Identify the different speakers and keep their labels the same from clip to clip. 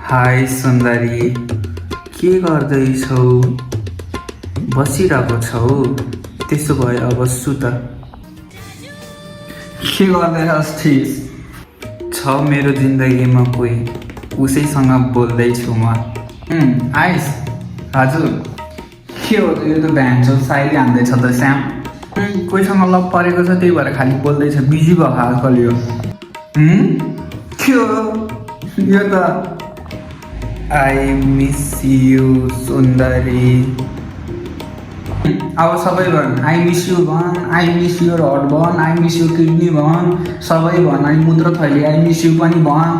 Speaker 1: High सुन्दरी, के गर्दैछौ? बसिरहेको छौ? त्यसो भए अब सुत। के गर्दैछस् थिस? छ मेरो जिन्दगीमा कोही, उसैसँग बोल्दैछु म। आइस हजुर, के हो यो त भ्यान छ साइली हान्दैछ त श्याम। कोहीसँग लभ परेको छ त्यही भएर खालि बोल्दैछ, बिजी भएको आजकल यो। के हो यो त? आई मिस यु सुन्दरी। अब सबै भन्, आई मिस यु भन्, आई मिस युर हट भन्, आई मिस यु किडनी भन्, सबै भन्। अनि मूत्र थैली आई मिस यु पनि भन्।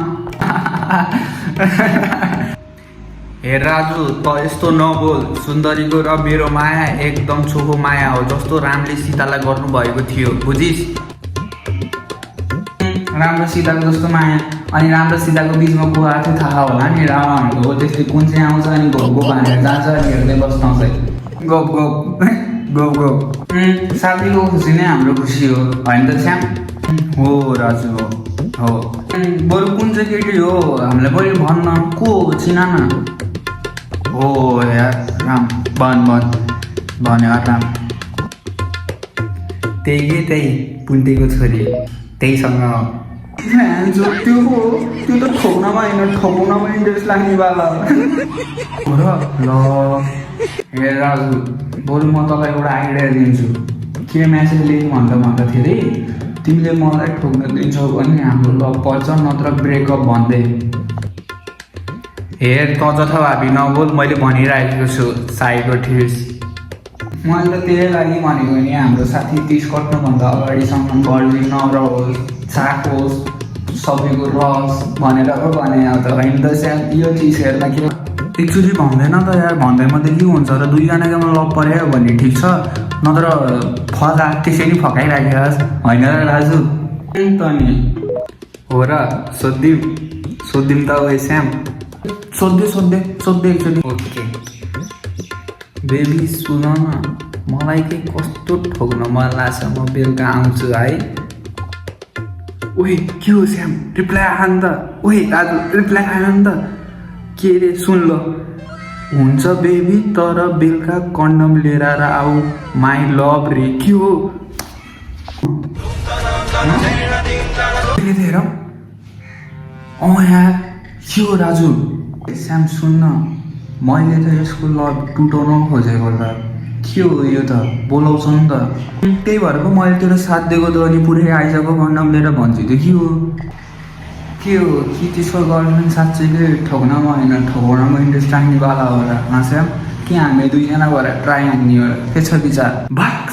Speaker 1: हे राजु, त यस्तो नबोल। सुन्दरीको र मेरो माया एकदम छोको माया हो, जस्तो रामले सीतालाई गर्नुभएको थियो, बुझिस्? राम्रो सीताको जस्तो माया। अनि राम्रो सीताको बिचमा को आएको थियो थाहा होला नि, रावणको। त्यस्तै कुन चाहिँ आउँछ अनि घोप भनेर जान्छ अनि हेर्दै बस्नुहुन्छ। गप गप गप गप। साथीको खुसी नै हाम्रो खुसी हो, होइन त श्याम? हो राजु, हो। बरु कुन चाहिँ केटी हो हामीलाई बरु भन्न, को हो चिना न? हो यार राम, भन यार राम। त्यही पुन्टेको छोरी, त्यहीसँग। त्यो हो, त्यो त ठोक्नमा होइन ठोकाउनमा इन्ट्रेस्ट लाग्ने वाला हो र। ल हे राजु, बरु म तँलाई एउटा आइडिया दिन्छु। के म्यासेज लेख्नु भन्दा थियो अरे, तिमीले मलाई ठोक्न दिन्छौ भने हाम्रो लभ पर्छ, नत्र ब्रेकअप भन्दै। हेर त जथाभावी नबोल, मैले भनिरहेको छु साईको ठिस। मैले त त्यही लागि भनेको नि, हाम्रो साथी 30 कट्नुभन्दा अगाडिसम्म बढी नरहोस्, चाखोस् सबैको रस भनेर पो भने त, होइन त स्याम? यो चिज हेर्दा के एकचोटि भन्दैन त यार, भन्दैमा त के हुन्छ र? दुईजनाकोमा लभ पर्यो भने ठिक छ, नत्र फला त्यसरी फकाइराख्योस्, होइन र राजु? त नि हो र। सोधिम त हो श्याम, सोध्दै एकचोटि। ओके बेबी सुन न, मलाई के कस्तो ठोक्न मन लाग्छ, म बेलुका आउँछु है। ओए के हो श्याम, रिप्लाई आयो नि त? ओए राजु रिप्लाई आयो नि त? के रे सुन ल। हुन्छ बेबी, तर बेलुका कन्डम लिएर आऊ, माई लभ रे। के हो हेर? यार के हो राजु? श्याम सुन्न, मैले त यसको लभ टुटाउन खोजेको त। के हो यो त? बोलाउँछ नि त, त्यही भएर पो मैले तेरो साथ दिएको त। अनि पुरै आइसक्यो कन्डम लिएर भन्छु त। के हो कि त्यसको गर्लफ्रेन्ड साँच्चैकै ठोक्नमा होइन ठोकाउनमा इन्ट्रेस्ट राख्नेवाला हो र? श्याम कि हामी दुईजना भएर ट्राई हान्ने हो र? के छ विचार? भाग